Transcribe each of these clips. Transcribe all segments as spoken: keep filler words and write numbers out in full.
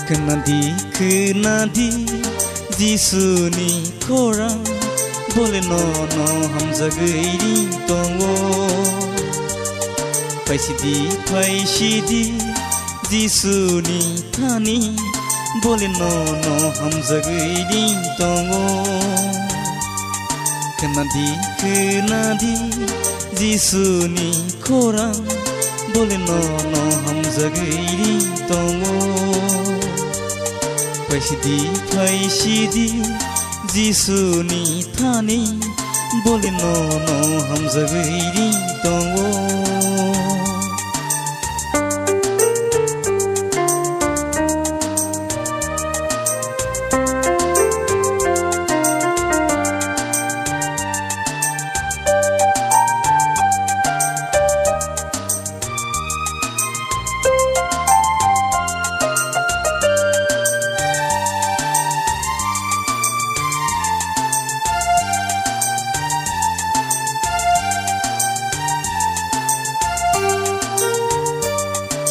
Khwnadi, khwnadi, Jisuni khorang, bole nono hamjagwi ri tongo. Phaisidi, phaisidi, Jisuni thani, bole nono hamjagwi ri tongo. Khwnadi, khwnadi, Jisuni khorang, bole nono hamjagwi ri tongo. Phaisidi, phaisidi, Jisuni thani, bole nono hamjagwi ri tongo.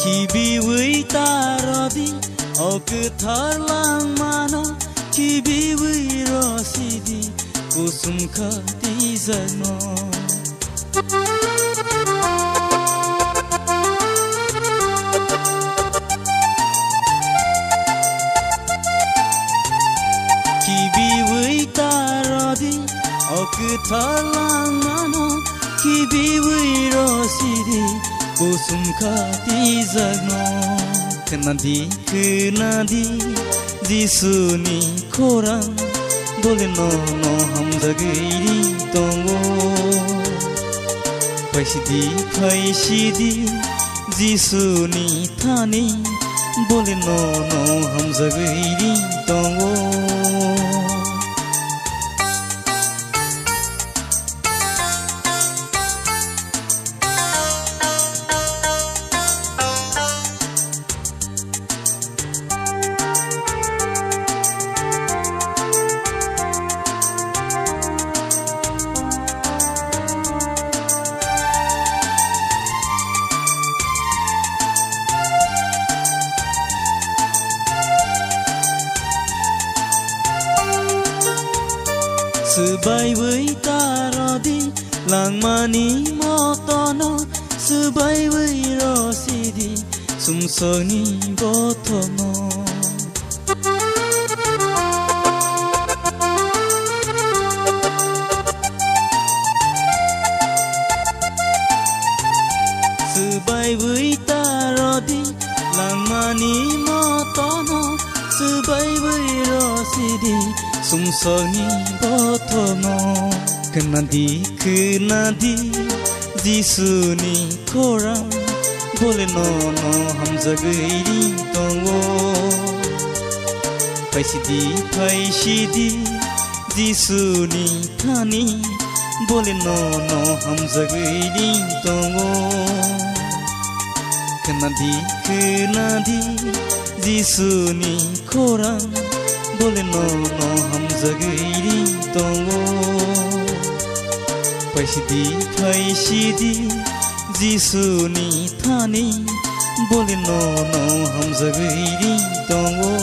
Khibiwi tarodi, o kwthar langmano, khibiwi rosidi, kusum khatijagno. Khibiwi tarodi, o kwthar langmano, khibiwi rosidi, kusum khatijagno. Khwnadi, khwnadi, Jisuni khorang, bole nono hamjagwi ri tongo. Phaisidi, phaisidi, Jisuni thani, bole nono hamjagwi ri tongo. Swbaiwi tarodi, langmani motono, swbaiwi rosidi, sumsokni bothono. Swbaiwi tarodi, langmani motono, swbaiwi rosidi, sumsokni bothono. Khwnadi, khwnadi, Jisuni khorang, bole nono hamjagwi ri tongo. Phaisidi, phaisidi, Jisuni thani, bole nono hamjagwi ri tongo. Khwnadi, khwnadi, Jisuni khorang, bole nono hamjagwi ri tongo. Phaisidi, phaisidi, Jisuni thani, bole nono hamjagwi ri tongo.